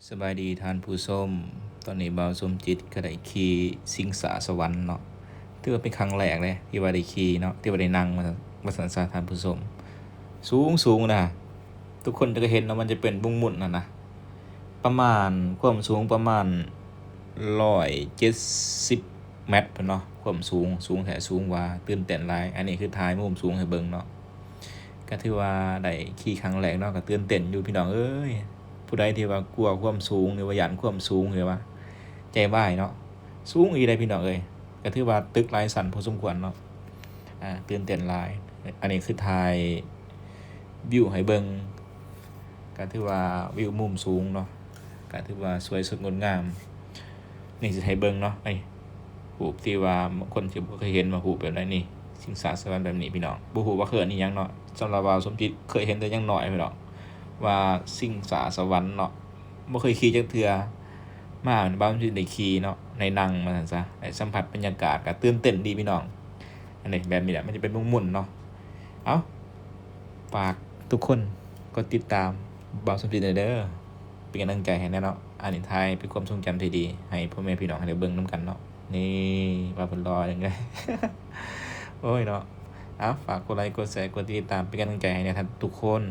ສະບາຍດີທ່ານຜູ້ຊົມ, ຕອນນີ້ບ່າວສົມຈິດກໍໄດ້ຂີ່ຊິງສາສະຫວັນເນາະ, ຖືວ່າເປັນຄັ້ງແລກເດ້ທີ່ວ່າໄດ້ຂີ່ເນາະ, ທີ່ວ່າໄດ້ນັ່ງ ວ່າ ວ່າຊັ້ນຊະທ່ານຜູ້ຊົມ. ສູງໆນະ, ທຸກຄົນຈະເຫັນເນາະ, ມັນຈະເປັນວົງໝຸນຫັ້ນນະ, ປະມານ ຄວາມສູງປະມານຮ້ອຍເຈັດສິບແມັດພຸ້ນເນາະ, ຄວາມສູງ, ສູງແທ້ສູງວ່າ, ຕື່ນເຕັ້ນຫຼາຍ. ອັນນີ້ຄືຖ່າຍມຸມສູງໃຫ້ເບິ່ງເນາະ. ກໍຖືວ່າໄດ້ຂີ່ຄັ້ງແລກເນາະ, ກໍຕື່ນເຕັ້ນຢູ່ພີ່ນ້ອງເອີຍ. ຜູ້ໃດທີ່ວ່າກົວຄວາມສູງ ຫຼືວ່າຢ້ານຄວາມສູງ ຫຼືວ່າໃຈວາຍເນາະ, ສູງອີ່ຫຼີເດ້ພີ່ນ້ອງເອີຍ. ກໍຖືວ່າຕຶກຫຼາຍຊັ້ນພໍສົມຄວນເນາະ, ອ່າ ຕື່ນເຕັ້ນຫຼາຍ. ອັນນີ້ຄືຖ່າຍວິວໃຫ້ເບິ່ງ, ກໍຖືວ່າວິວມຸມສູງເນາະ, ກໍຖືວ່າສວຍສົດງົດງາມ. ນີ້ຊິໃຫ້ເບິ່ງເນາະ, ໄອ້ຮູບທີ່ວ່າຄົນທີ່ບໍ່ເຄີຍເຫັນວ່າຮູບແບບໃດນີ້, ຊິງສາສະຫວັນແບບນີ້ພີ່ນ້ອງ. ບໍ່ຮູ້ວ່າເອີ້ນອີ່ຫຍັງເນາະ, ສຳລັບບ່າວສົມຈິດເຄີຍເຫັນແຕ່ຍັງນ້ອຍພີ່ນ້ອງ, ວ່າຊິງສາສະຫວັນເນາະ, ບໍ່ເຄີຍຂີ່ຈັກເທື່ອ. ມາບ່າວສົມຈິດໄດ້ຂີ່ເນາະ, ໄດ້ນັ່ງວ່າຊັ້ນຊະ, ໄດ້ສຳຜັດບັນຍາກາດ, ກໍຕື່ນເຕັ້ນດີພີ່ນ້ອງ. ອັນນີ້ແບບນີ້ແຫຼະ, ມັນຈະເປັນມຸມໝຸນເນາະ. ເອົ້າ ຝາກທຸກຄົນກົດຕິດຕາມບ່າວສົມຈິດແດ່ເດີ, ເປັນກຳລັງໃຈໃຫ້ແດ່ເນາະ. ອັນນີ້ຖ່າຍເປັນຄວາມຊົງຈຳທີ່ດີໃຫ້ພໍ່ແມ່ພີ່ນ້ອງໄດ້ເບິ່ງນຳກັນເນາະ. ນີ້ ວ່າເພິ່ນຫຼໍ່ຈັ່ງໃດ. ໂອ້ຍເນາະ, ເອົາ ຝາກກົດໄລ ກົດແຊ ກົດຕິດຕາມ ເປັນກຳລັງໃຈໃຫ້ແດ່ທ່ານທຸກຄົນ.